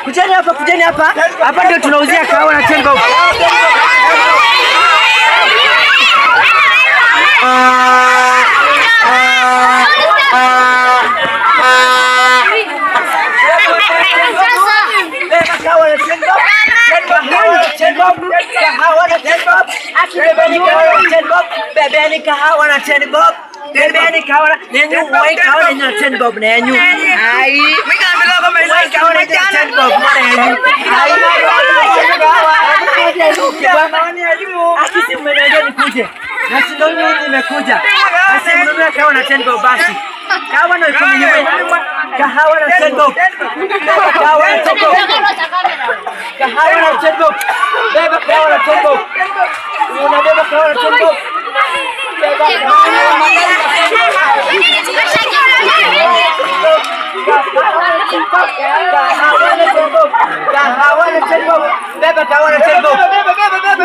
Kujeni hapa, kujeni hapa. Hapa ndio tunauzia kahawa na 10 bob. Bebeni kahawa na 10 bob. Bebeni kahawa nenyu wai kahawa nenyu 10 bob nenyu. Ai, wai kahawa nenyu 10 bob nenyu. Ai, akisi mmeniambia nikuje. Na si ndio mimi nimekuja. Basi mnunue kahawa na 10 bob basi. Kahawa na iko mwenyewe. Kahawa na 10 bob. Kahawa na 10 bob. Kahawa na 10 bob. Beba kahawa na 10 bob. Unabeba kahawa na 10 bob. Beba kahawa na 10 bob. Beba kahawa na 10 bob.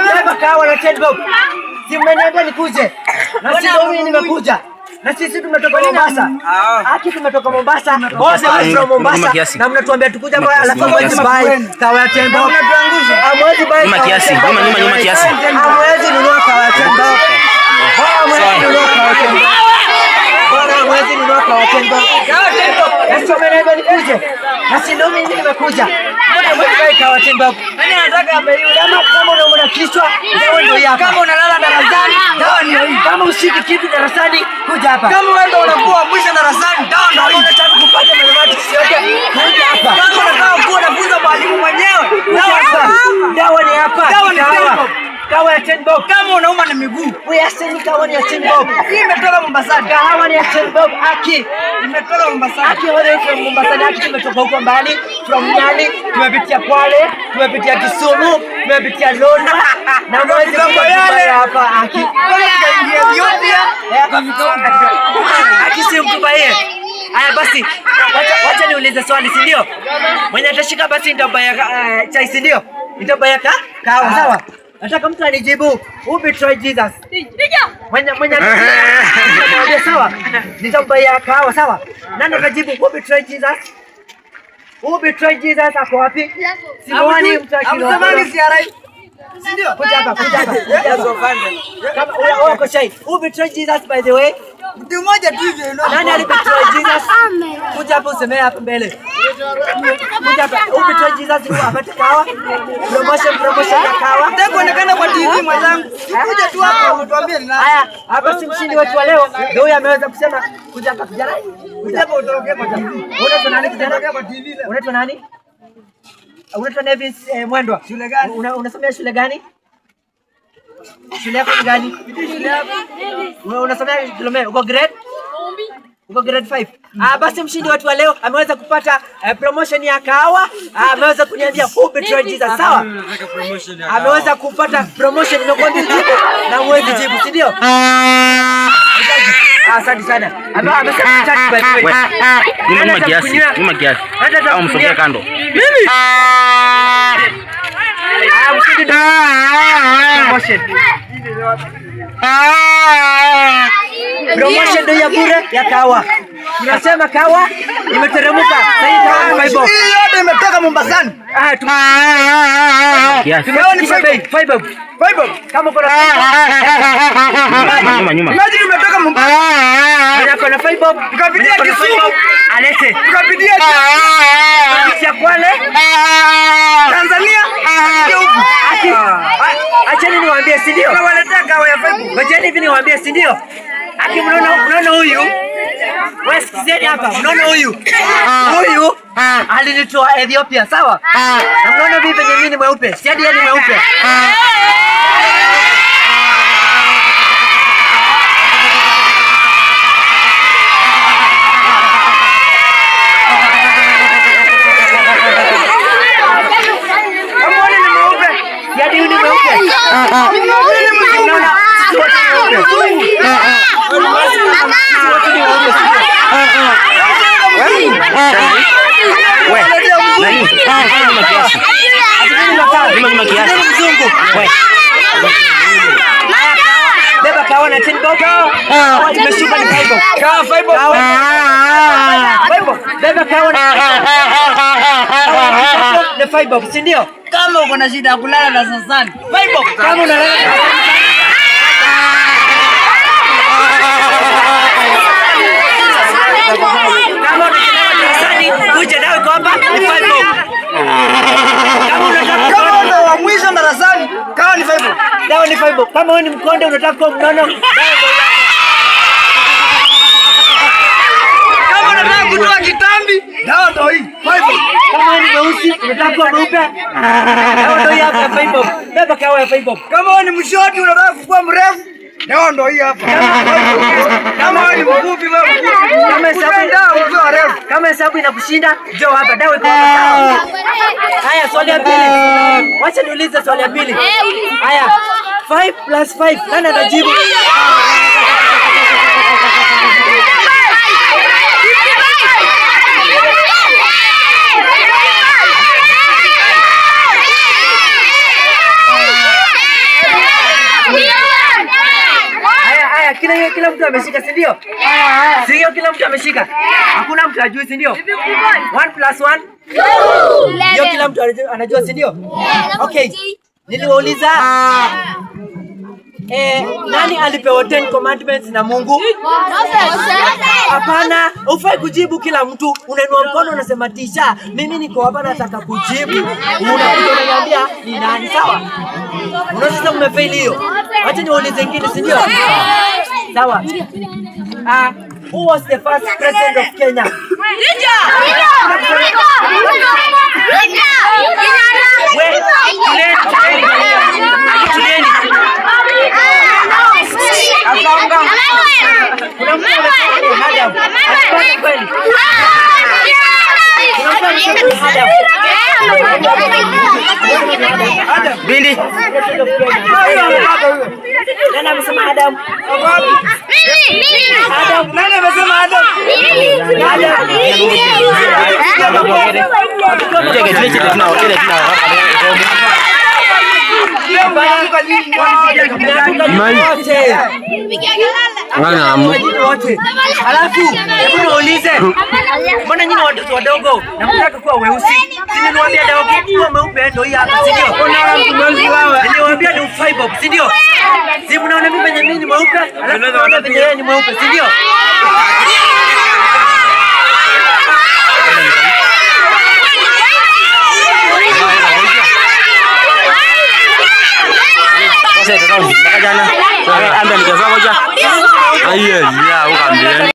Beba kahawa na 10 bob. Si mmeniambia nikuje. Na si ndio mimi nimekuja. Na sisi tumetoka Mombasa. Haki tumetoka Mombasa. All the way from Mombasa. Na mnatuambia tukuja hapa alafu hamwezi buy kahawa ya 10 bob. Mnatuangusha. Hamwezi buy. Nyuma kiasi. Nyuma kiasi. Hamwezi nunua kahawa ya 10 bob. Hamwezi nunua kahawa ya 10 bob. Bwana hamwezi nunua kahawa ya 10 bob. Na sio mmeniambia nikuje. Na si ndio mimi nimekuja. Mbona hamwezi buy kahawa ya 10 bob? Nani anataka abeiwe? Kama unaumwa kichwa, dawa ndio hapa. Kama unalala darasani, dawa ndio hii. Kama ushiki kitu darasani, kuja hapa. Kama wewe ndio unakuwa mwisho darasani, dawa ndio hii. Unataka kupata mathematics yote, kuja hapa. Kama unataka kuwa unafunza mwalimu mwenyewe, dawa hapa. Dawa ni hapa. Dawa ni 10 bob. Kahawa ya 10 bob. Kama unauma na miguu, we are selling kahawa ni ya 10 bob. Hii imetoka Mombasa. Kahawa ni ya 10 bob. Aki imetoka Mombasa. Aki wale from Mombasa, aki tumetoka huko mbali, from Nyali, tumepitia Kwale, tumepitia Kisumu, tumepitia Lodwar na mwezi yale hapa aki. Ethiopia. Aki si mtubaie. Haya basi, wacha niulize swali, si ndio? Mwenye atashika basi nitabaya chai, si ndio? Nitabaya kahawa, sawa? Nataka mtu anijibu, who betrayed Jesus? Mwenye mwenye sawa? Nitabaya kahawa, sawa? Nani atajibu who betrayed Jesus? Who betrayed Jesus ako wapi? Simwani mtu akilwa. Amsamani CRI. Si ndio? Kuja hapa, kuja hapa. Kama wewe uko shy. Who betrayed Jesus by the way? Mtu mmoja tu hivyo. Nani alibetray Jesus? Kuja hapa usemee hapa mbele. Kuja hapa. Who betrayed Jesus huyu apate kahawa? Promotion ya kahawa. Nataka kuonekana kwa TV mwenzangu. Kuja tu hapa utuambie ni nani. Haya, hapa si mshindi wetu wa leo. Ndio huyu ameweza kusema kuja hapa kijana. Kuja hapa utokee kwa TV. Unaitwa nani kijana? Kwa TV leo. Unaitwa nani? Unaitwa Nevis Mwendwa. Shule gani? Unasomea shule gani? Shule yako ni gani? Shule yako. Unasomea Kilome, uko grade? Uko grade 5. Basi mshindi wetu wa leo ameweza kupata promotion ya kahawa. Ameweza kuniambia who betrayed Jesus, sawa? Ameweza kupata promotion, nimekuambia jibu na huwezi jibu, si ndio? Asante sana. Amesema chat by the way. Nyuma kiasi, nyuma kiasi. Au msogee kando. Mimi. Mshindi promotion. Promotion ndio ya bure ya kahawa. Tunasema kahawa imeteremka. Sasa hii kahawa ni 5 bob. Hii yote imetoka Mombasani. Kahawa ni 5 bob. 5 bob. Kama kuna nyuma nyuma. Imagine imetoka Mombasa. Kuna 5 bob. Tukapitia Kisumu. Alete. Tukapitia Kwale. Tanzania. Acheni niwaambie, si ndio? Tunawaletea kahawa ya 5 bob. Ngojeni hivi niwaambie, si ndio? Aki mnaona huyu? Wewe sikizeni hapa, mnaona huyu? Huyu alinitoa Ethiopia, sawa? Na mnaona vipi venye mimi ni mweupe? Si hadi yeye ni mweupe. Unaona sisi wote ni weupe. Sisi wote ni weupe, si ndio? We, nani? Nyuma kiasi. Ati mimi nakaa. Nyuma kiasi. Mimi mzungu. We. Beba kahawa na 10 bob. Kahawa imeshuka ni 5 bob. Kahawa 5 bob. Kahawa 5 bob. Beba kahawa na ni 5 bob, si ndio? Kama uko na shida ya kulala na sasani. 5 bob. Kama unalala kama unachelewa darasani, kuja dawa iko hapa ni 5 bob. Kama unataka Kama ndo wa mwisho darasani, kahawa ni 5 bob. dawa ni 5 bob. Kama wewe ni mkonde unataka kuwa mnono, dawa ndio. Kama unataka kutoa kitambi, dawa ndo hii. 5 bob. Kama wewe ni mweusi unataka kuwa mweupe, dawa ndio hii hapa ya 5 bob. Beba kahawa ya 5 bob. Kama wewe ni mshoti unataka kukua mrefu, dawa ndo hii hapa. Kama wewe ni mfupi, wewe mfupi. Kama hesabu Dawa ukiwa refu. kama hesabu inakushinda, njoo hapa, dawa iko hapa. Haya, swali ya pili. Wacha niulize swali ya pili. Haya, 5 plus 5 nani atajibu? Haya, haya, kila mtu ameshika, si ndio? Si ndio kila mtu ameshika? Hakuna mtu ajui, si ndio? 1 plus 1 ndio kila mtu anajua, si ndio? Okay. Niliwauliza nani alipewa 10 commandments na Mungu? Hapana, hufai kujibu kila mtu. Unainua mkono unasema tisha, mimi niko hapa nataka kujibu. Unakuja unaniambia ni nani, sawa? Unaona sasa umefaili hiyo. Wacha niwaulize ingine, si ndio? Sawa. Who was the first president of Kenya? We, tulieni, tulieni. Tulieni. Kuna mtu amesema ni Adam. Alikuwa kweli. Kuna mtu amesema ni Adam. Adam. Bindi. President of Kenya. Nani amesema Adam? Adam. Nani amesema Adam? Adam. Cheke, cheke, tunao, cheke, tunao. Wote. Wote. Alafu hebu niwaulize, mbona nyinyi watoto wadogo na mnataka kuwa weusi? Si niliwaambia dawa kuwa mweupe ndio hii hapa, si ndio? Niliwaambia ni 5 bob, si ndio? Si mnaona mimi venye mimi ni mweupe, alafu mnaona venye yeye ni mweupe, si ndio? Sasa tutakao mpaka jana. Ambe nikazaa moja. Aiye, ya ukambieni.